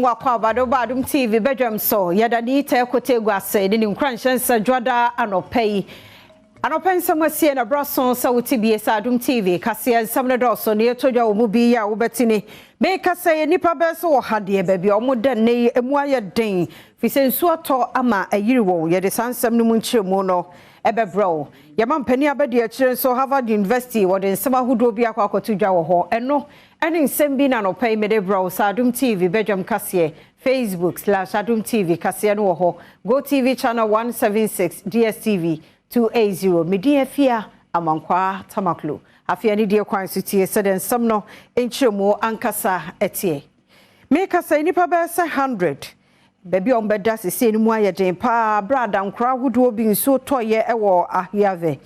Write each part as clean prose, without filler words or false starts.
Wakɔ abado ba Adom TV badwam so. Yɛda ne tɛ kote gu ase ne ne nkuranhyɛ nsa dwada anɔpɛ yi. Anɔpɛ nsɛm asie na brɛ so sɛ wote bie sɛ Adom TV kaseɛ nsɛm no dɔɔso ne yɛtɔ dwa wɔ mu bi a wobɛte ni. Meka sɛ yɛ nnipa bɛɛ so wɔ ha deɛ, baabi a ɔmo da nne yi emu ayɛ den fi sɛ nsuo atɔ ama ayiri wɔn. Yɛde saa nsɛm no mu nkyerɛmu no ɛbɛbrɛ wo. Yɛma mpanin abɛdi akyire nso, Harvard University wɔde nsɛm ahodoɔ bi akɔ akɔto dwa wɔ hɔ. Ɛno ɛne nsɛm bi na anɔpɛ yi mede brɛ wo sɛ Adom TV badwam kaseɛ. Facebook/Adom TV kaseɛ no wɔ hɔ, Go TV channel 176, DSTV 280. Medin Afia Amankwaa Tamaklo. Afei ne deɛ kwan so tie sɛdeɛ nsɛm no nkyerɛmu ankasa ɛteɛ. Meka sɛ nnipa bɛyɛ sɛ 100, baabi a wɔbɛda sesie no mu ayɛ den paa berɛ a dankora ahodoɔ bi nsuo tɔeɛ ɛwɔ Ahiave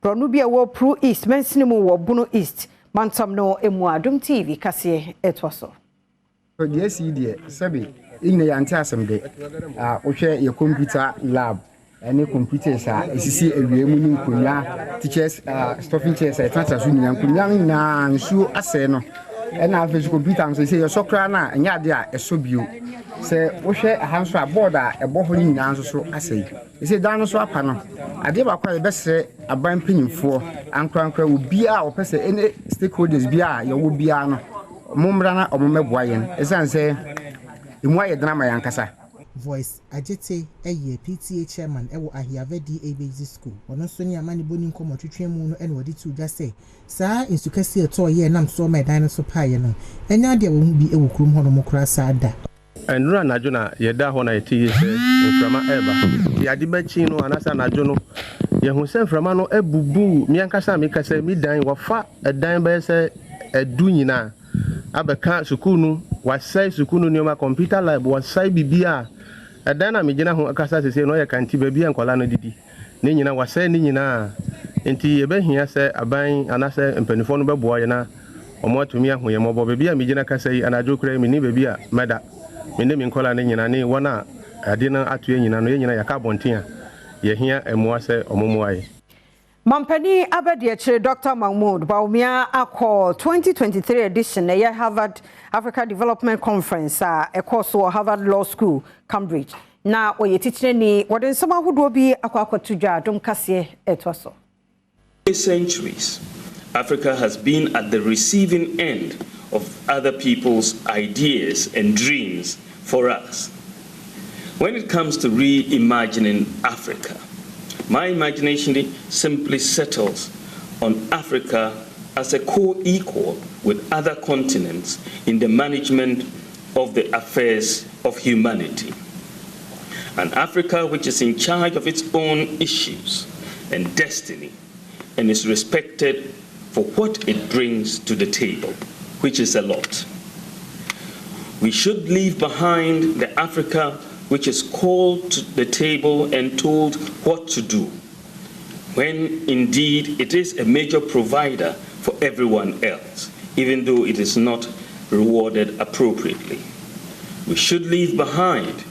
borɔno bi a ɛwɔ Pru East mansini mu wɔ Bono East mantam no mu. Adom TV kaseɛ ɛtoa so. Deɛ asi deɛ, sɛbe ɛnyina yɛante asɛm de a wohwɛ yɛ computer lab ɛne computers a ɛsisi awia mu ne nkonnwa, teachers stuffing chairs a ɛtenatena so nyinaa, nkonnwa no nyinaa nsuo asɛe no. Ɛna afei so computer nso sɛ yɛsɔ koraa no a, ɛnyɛ adeɛ a ɛsɔ bio. Sɛ wohwɛ aha nso a, board a ɛbɔ hɔ no nyinaa nso so asɛe. Ɛsɛ dan no so apa no. Adeɛ baako a yɛbɛsrɛ aban mpanyimfoɔ ankorankora, obiara a wɔpɛ sɛ ɛne stakeholders biara a yɛwɔ biara no, ɔmo mmra na ɔmo mmɛboa yɛn, ɛsiane sɛ emu ayɛ den ama yɛn ankasa. Voice Agyete yɛ PTA chairman wɔ Ahiave DA Basic School. Ɔno nso ne amanebɔ ni nkɔmmɔtwetwe mu no ɛna ɔde to dwa sɛ saa nsu kɛseɛ ɛtɔɔ yɛ nam so ma ɛdan no so paeɛ no, ɛnyɛ adeɛ a wɔn bi wɔ kurom hɔnom koraa saa da. Nnura anadwo na yɛda hɔ na yɛte yie sɛ mframa ɛreba, nti ade bɛkyi no anaasɛ anadwo no, yɛhu sɛ mframa no abubu. Me ankasa a meka sɛ me dan wɔfa ɛdan bɛyɛ sɛ 10 nyinaa abɛka sukuu no. Wasɛe sukuu no nneɛma, computer lab wasɛe biribi a ɛdan na megyina ho kasa sese no ɔyɛ canteen, baabi a nkɔla no didi ne nyinaa wasɛe ne nyinaa. Nti yɛbɛhia sɛ aban anaasɛ mpanimfoɔ no bɛboa yɛn na ɔmo atumi ahu yɛn mmɔbɔ. Baabi a megyina kasa yi, anadwo koraa menni baabi a mɛda. Me ne me nkɔla no nyinaa ne wɔn a ade no ato yɛn nyinaa no, yɛn nyinaa yɛaka abɔnten a yɛhia mmoa sɛ ɔmo mmoa yɛ. Mampanin abɛdi Dr. Mahmoud Bawumia akɔ 2023 edition ɛyɛ Harvard Africa Development Conference a ɛkɔɔ so wɔ Harvard Law School, Cambridge, na ɔyɛ titirani. Wɔde nsɛm ahodoɔ bi akɔ akɔto dwa. Adom kaseɛ ɛtoa so. Centuries, Africa has been at the receiving end of other people's ideas and dreams for us. When it comes to reimagining Africa, my imagination simply settles on Africa as a co equal with other continents in the management of the affairs of humanity. An Africa which is in charge of its own issues and destiny and is respected for what it brings to the table, which is a lot. We should leave behind the Africa which is called to the table and told what to do, when indeed it is a major provider for everyone else, even though it is not rewarded appropriately. We should leave behind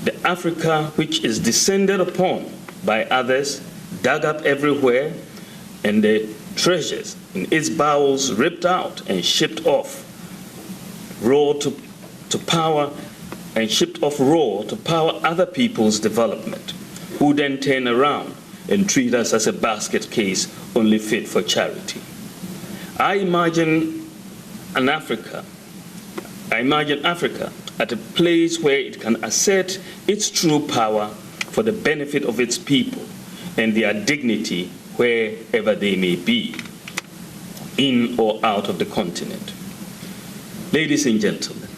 the Africa which is descended upon by others, dug up everywhere, and the treasures in its bowels ripped out and shipped off raw to power and shipped off raw to power other people's development, who then turn around and treat us as a basket case only fit for charity. I imagine an Africa, I imagine Africa at a place where it can assert its true power for the benefit of its people and their dignity wherever they may be, in or out of the continent. Ladies and gentlemen,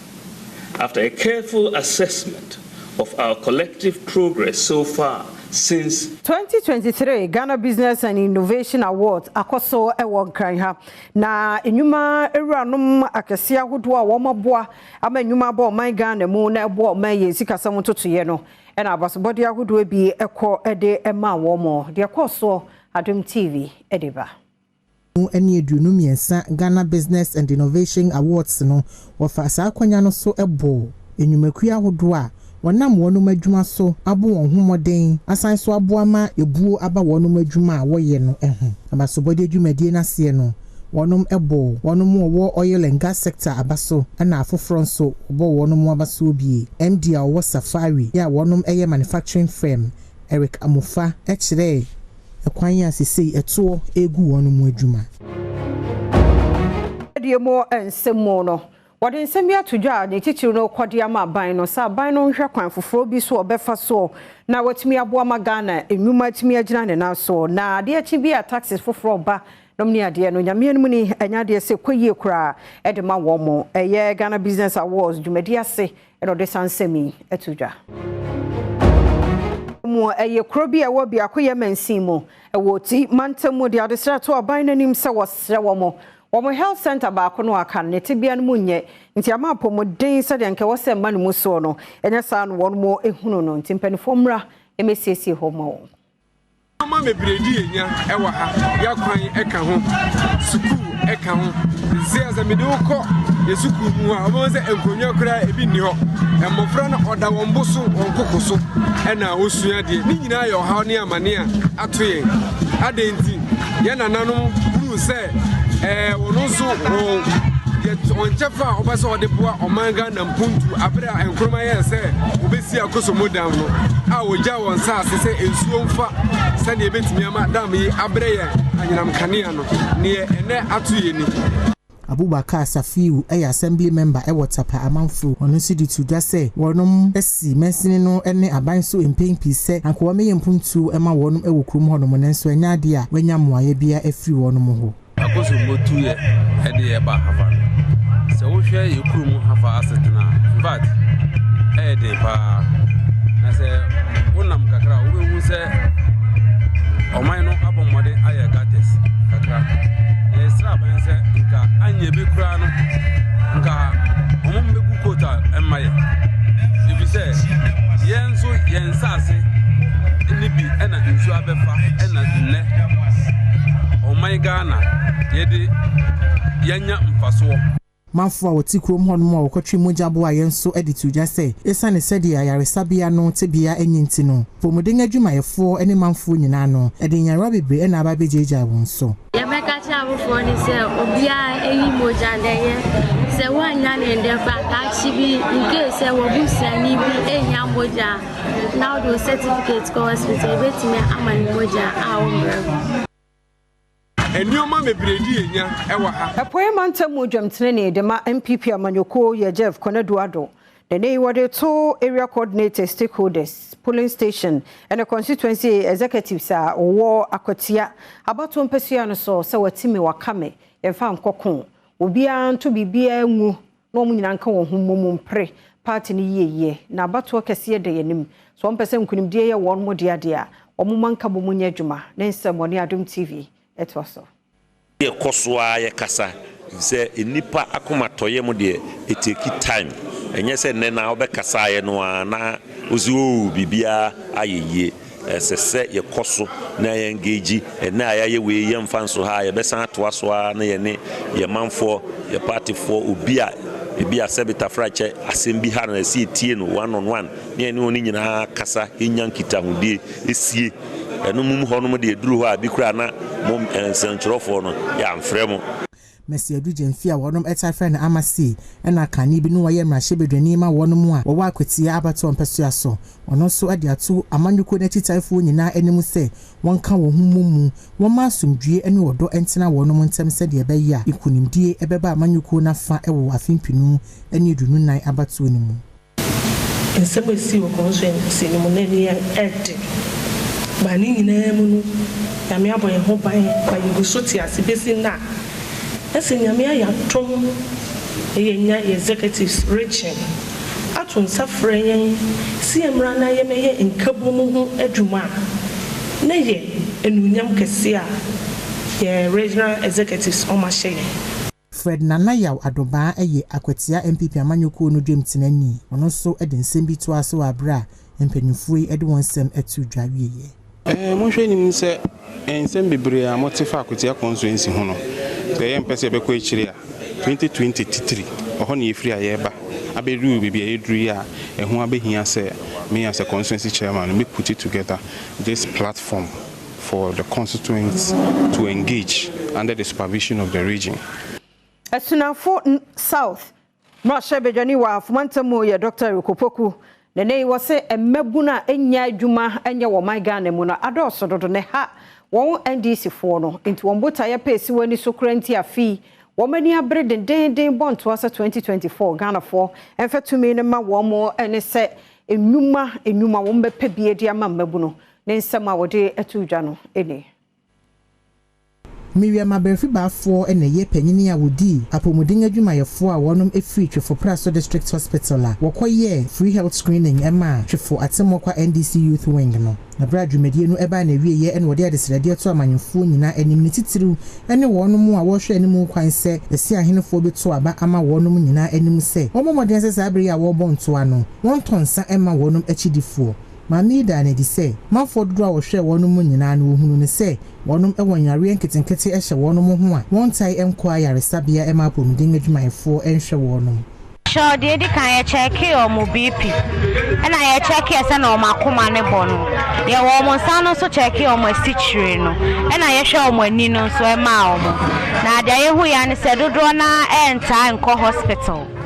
after a careful assessment of our collective progress so far since 2023 Ghana Business and Innovation Awards akɔ so wɔ Nkran ha, na nnwuma awuranom akɛseɛ ahodoɔ a wɔn aboa ama nnwuma abɔ ɔman Ghana mu na ɛboa ɔman yɛn sikasɛm ntotoeɛ no, ɛna abasobɔdeɛ ahodoɔ bi ɛkɔ de ma wɔn. Deɛ kɔɔ soɔ, Adom TV de ba. Ne 23 Ghana Business and Innovation Awards no, wɔfa saa akonnwa no so bɔ nnwumakuo ahodoɔ a wɔnam wɔn adwuma so abɔ wɔn ho mmɔden asan so aboa ma ebuo aba wɔn adwuma a wɔyɛ no ho. Abasobɔdeɛ dwumadie n'aseɛ no, Wɔnom bɔɔ wɔnom wɔwɔ oil and gas sector aba so ɛna afoforɔ nso wɔbɔɔ wɔnom aba soɔ bie. MD a ɔwɔ Safari yɛ a wɔnom yɛ manufacturing firm, Eric Amofa, kyerɛɛ ɛkwan a sesei ɛtoɔ regu wɔnom adwuma. Deɛ mu nsɛm mu no, wɔde nsɛm bi ato dwa a ne titiri no kɔde ama aban no sɛ aban no nhwɛ kwan foforɔ bi so ɔbɛfa soɔ na watumi aboa ma Ghana nnwuma atumi agyina ne nan so. Na adeɛ akyi bi a taxes foforɔ ba nom ne adeɛ no, Nyameɛ no mu ni, ɛnyɛ adeɛ sɛ kɔ yie koraa ɛde ma wɔn mo. Ɛyɛ Ghana Business Awards dwumadi ase ɛna ɔde saa nsɛm yi ato dwa. Mu ɛyɛ kuro bi a ɛwɔ Biako Yɛ mansin mu ɛwɔ ti mantam mu de adesrɛ to aban n'anim sɛ wɔsrɛ wɔn wɔn health center baako no aka no ne tebea no mu nyɛ, nti ama apɔmuden sɛdeɛ nka ɛwɔ sɛ mma no mu soɔ no, ɛnyɛ saa no wɔn mo ehunu no, nti mpanimfoɔ mmra ɛmɛsiesie hɔ ma wɔn. Nneɛma bebree di yɛnya ɛwɔ ha. Yɛakwan ɛka ho, sukuu ɛka ho. Nse sɛ mede wo kɔ yɛ sukuu mu a, wobɛhu sɛ nkonnwa koraa ebi nni hɔ. Mmɔfra no ɔda wɔn bo so, wɔn koko so ɛna wɔsua adeɛ. Ne nyinaa yɛ ɔhaw ne amane a ato yɛn. Adɛn nti yɛn nananom hunu sɛ wɔn nso wɔn kyɛfa a wɔbɛ sɛ wɔde boa ɔman Ghana mpuntu abere a Nkrumah yɛɛ sɛ wɔbɛsi Akosombo Dam no a, wɔgya wɔn nsaase sɛ nsuo mfa sɛdeɛ ɛbɛtumi ama dam yi abrɛ yɛn anyinam kanea no, neɛ ɛnɛ ato yɛ ni. Abubakar Safiu yɛ assembly member wɔ Tapa Amanfo. Ɔno nso de to dwa sɛ wɔnom asi mansini no ne aban so mpɛn pii sɛ anka wɔmmɛyɛ mpuntuo ma wɔnom wɔ kurom hɔnom, nanso ɛnyɛ adeɛ a wɔanya mmoayɛ biara afiri wɔnom hɔ. Akosombo tuyɛ ɛde ɛba Hafa no, sɛ wohwɛ yɛ kurom Hafa asetena a, in fact ɛyɛ den paa. Na sɛ wonam kakra a, wobɛhu sɛ ɔman no abɔ mmɔden ayɛ gutters kakra, na yɛsrɛ aban sɛ nka anyɛ bi koraa no, nka ɔmo mbɛgu coal tar ɛmma yɛ, ɛfiri sɛ yɛn nso yɛn nsase ne bi ɛna nsuo abɛfa, ɛna nnɛ ɔman Ghana yɛde yɛnya mfasoɔ. Manfoɔ a wɔte kurom hɔnom a wɔkɔtwe mogya boa yɛn nso de to dwa sɛ ɛsiane sɛdeɛ ayaresabea no tebea anyi nti no, pɔmuden adwumayɛfoɔ ne manfoɔ nyinaa no ɛde nyarewa bebree ɛna aba abɛgyaagyaa wɔn so. Yɛbɛka kyerɛ afoforɔ ne sɛ obiara ɛyi mogya no, ɛyɛ sɛ woanya ne ndɛ koraa, kaakye bi nkee sɛ wɔbusuani bi ɛnya mogya na wode wo certificate kɔ hospital, yɛbɛtumi ama ne mogya a wɔmbrɛ. Nneɛma bebree di yɛnya ɛwɔ ha. Ɛpoe mantam mu dwamtenani de ma NPP amanyɔkuo yɛ Jeff Konadu Ado. Nene yi wɔde to area coordinator, stakeholders, polling station ɛne constituency executives a wɔwɔ Akwatia abatoɔ mpasua no so sɛ wɔatimi wakame yɛmfa nkɔko obiara nto biribiara ngu na wɔn nyinaa nka wɔn ho mmom mpere party no yieyie na abatoɔ kɛseɛ da yɛn anim so. Wɔn pɛ sɛ nkunimdie yɛ wɔn mo deɛ adeɛ a wɔn mo nka bɔ mu nyɛ adwuma. Ne nsɛm wɔne Adom TV ɛtoa so. Yɛkɔ so a yɛkasa sɛ nnipa akomatɔyɛ mu deɛ, ɛtake time. Ɛnyɛ sɛ nnɛ na wobɛkasaeɛ no a na wosi o biribiara ayɛ yie. Ɛsɛ sɛ yɛkɔ so na yɛ engage. Ɛnɛ a yɛayɛ wei, yɛmfa nso ha, yɛbɛsan atoa so a na yɛne yɛ manfoɔ, yɛ partyfoɔ, obi a ebi a sɛbi tafrakyɛ asɛm bi ha no, ɛsɛ yɛtie no one on one ne yɛne wɔn nyinaa kasa, yɛnya nkitahodie esie. Ɛno mum hɔnom deɛ, ɛduru hɔ a bi koraa na mo nsɛntwerɛfoɔ no yɛamfrɛ mo. Mercy Adu Gyamfi a wɔnom ɛta frɛ no Amasi ɛna kane bi no wɔyɛ mmarahyɛbadwani ma wɔnom a wɔwɔ Akwatia abatoɔ mpɛsoa so. Ɔno nso de ato amanyɔkuo no akyitaafoɔ nyinaa anim sɛ wɔnka wɔn ho mmɔ mu, wɔmma asomdwie ne ɔdɔ ntena wɔnom ntam sɛdeɛ ɛbɛyɛ a nkonimdie ɛbɛba amanyɔkuo no afa wɔ afe 2024 abatoɔ no mu. Nsɛm a ɛsii wɔ constituency no mu na ani ɛde ba ne nyinaa mu no, Nyame abɔ yɛn ho ban ma yɛgu so te ase bɛsi nna a ɛsɛ. Nyame ayɛ atom na yɛnya yɛ executives region ato nsa frɛ yɛn si yɛn mmra na yɛmɛyɛ nkabom ho adwuma a na yɛ anuonyam kɛse a yɛn regional executives ɔma hyɛ yɛn. Fred Nana Yaw Adobaa yɛ Akwatia NPP amanyɔkuo no dwamtenani. Ɔno nso de nsɛm bi toa so wɔ abere a mpanyinfoɔ yi de wɔn nsɛm to dwa wieɛ. Monhwɛ nim sɛ nsɛm bebree a mote fa Akwatia constituency ho no, sɛ ɛyɛ mpɛ sɛ yɛbɛkɔ akyire a, 2020 titiri ɔhɔ ne yɛfiri a yɛreba abɛduru baabi a yɛduru yi a, ɛho abɛhia sɛ me as a constituency chairman no me put it together this platform for the constituents to engage. under the supervision of the region. Asunafo South mmarahyɛbadwani wɔ Ahafo mantam mu yɛ Dɔkta Eric Opoku. Na nnɛ yi wɔse mmabunu a ɛnnya adwuma nyɛ wɔ ɔman Ghana mu no adɔɔso dodo na ɛha wɔn NDC foɔ no nti wɔn botaeɛ pɛ ɛsi wɔn ani so koraa nti afe yi wɔn ani abere dendeenden bɔ ntoa sɛ 2024 Ghanafoɔ mfa tumi no ma wɔn ne sɛ nnwuma nnwuma wɔn bɛpɛ bi de ama mmabunu. Ne nsɛm a wɔde too dwa no nie. Miriam Aberfi Baafoɔ na ɛyɛ panyini a wɔdii apɔmuden adwumayɛfoɔ a wɔnom firi Twefo Praso District Hospital a wɔkɔ yɛɛ free health screening maa Twefo Atemmuokwa NDC Youth Wing no. Na berɛ a dwumadie no baa n'awieɛ na wɔde adesrɛdeɛ too amanyɔfoɔ nyinaa anim ne titiriw ne wɔnom a wɔrehwɛ anim kwan sɛ Asiahenefoɔ bɛtu aba ama wɔnom nyinaa anim sɛ wɔmmɔ mmɔden sɛ saa berɛ yi a wɔrebɔ ntoa no wɔntɔ nsa mma wɔnom akyidifoɔ. Maame yi daa no adi sɛ, manfoɔ dodoɔ a wɔhwɛɛ wɔnom mu nyinaa no wɔhunuu no sɛ wɔnom wɔ nyareɛ nketenkete hyɛ wɔnom ho a wɔntae nkɔ ayaresabea mma apɔmuden adwumayɛfoɔ nhwɛ wɔnom. Sure, deɛ edi kan yɛ kyɛɛkee wɔn BP, ɛna yɛ kyɛɛkeɛ sɛnea wɔn akoma no bɔ no. Yɛwɔ wɔn nsa no nso kyɛɛkee wɔn asikyire no, ɛna yɛhwɛ wɔn ani no nso ɛmaa wɔn. Na deɛ yɛhu yɛ ara ne sɛ dodoɔ no ara ntaa nkɔ hospital.